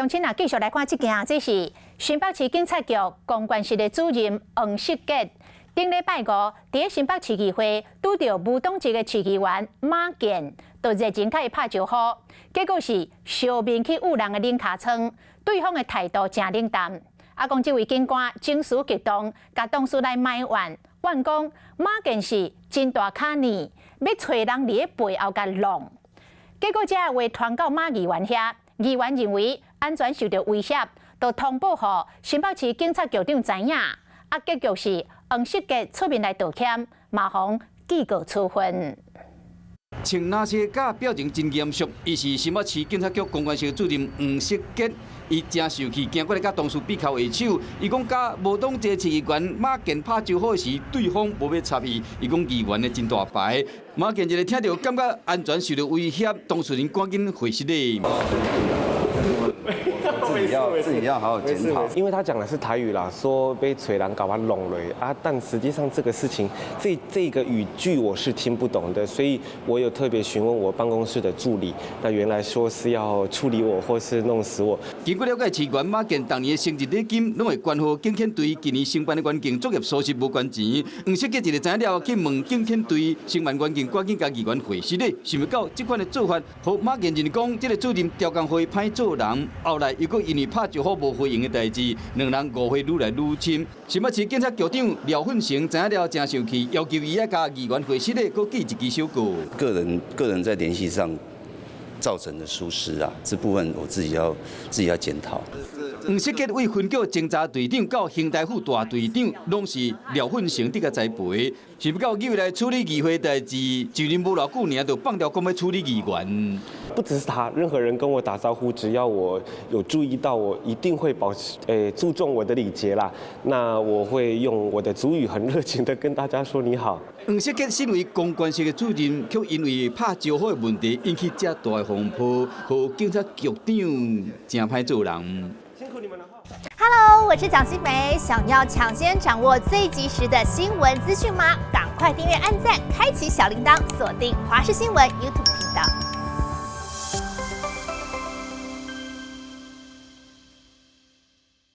鄉親啊，繼續來看這件，這是新北市警察局公關室的主任黃世傑。頂禮拜五，佇咧新北市議會拄著無黨籍的市議員馬建，就熱情共伊拍招呼，結果是相面去捂人的冷尻川，對方的態度誠冷淡。啊，講這位警官情緒激動，共同事來埋怨，怨講馬建是真大跤膩，欲揣人佇咧背後共弄。結果這話傳到馬議員遐，議員認為安全受著威脅，就通報予新北市警察局長知影。啊，結局是黃世傑出面來道歉，嘛予記過處分。穿藍色佮表情真嚴肅，伊是新北市警察局公關室主任黃世傑，伊誠受氣，驚過來佮同事比跤下手。伊講佮無黨籍市議員馬建拍招呼時，對方無欲插伊。伊講議員的真大牌，馬建一个聽著感覺安全受著威脅，當事人趕緊回失禮。自己要好好檢討，因為他講的是台語啦，說欲揣人共我弄落啊，但實際上這個事情，這個語句我是聽不懂的，所以我有特別詢問我辦公室的助理，那原來說是要處理我或是弄死我。經過了解，市議員馬建當年的升職禮金攏會捐予警犬隊，今年承辦的員警作業疏失無捐錢，黃世傑一个知影了去問警犬隊承辦員警，趕緊共議員回實咧，想袂到這款的做法，予馬建認為講，這個主任刁工予伊歹做人，後來又閣因為拍招呼無回應的代誌，兩人誤會愈來愈深。新北市警察局長廖奮成知影了誠生氣，要求伊愛共議員回失禮，閣記一支小過。個人在聯繫上造成的疏失啊，這部分我自己要檢討。黃世傑為分局偵查隊長到刑大副大隊長，攏是廖奮成佇共栽培。想袂到入來處理議會代誌，就任無偌久爾，就放掉講欲處理議員。不只是他，任何人跟我打招呼，只要我有注意到，我一定會保持注重我的禮節啦。那我會用我的族語很熱情的跟大家說你好。黃世傑身為公關室的主任，卻因為拍招呼的問題引起這大的風波，予警察局長誠歹做人。辛苦你們了。 Hello，我是蔣新梅，想要搶先掌握最及時的新聞資訊嗎？趕快訂閱、按讚、開啟小鈴鐺，鎖定華視新聞 YouTube 頻道。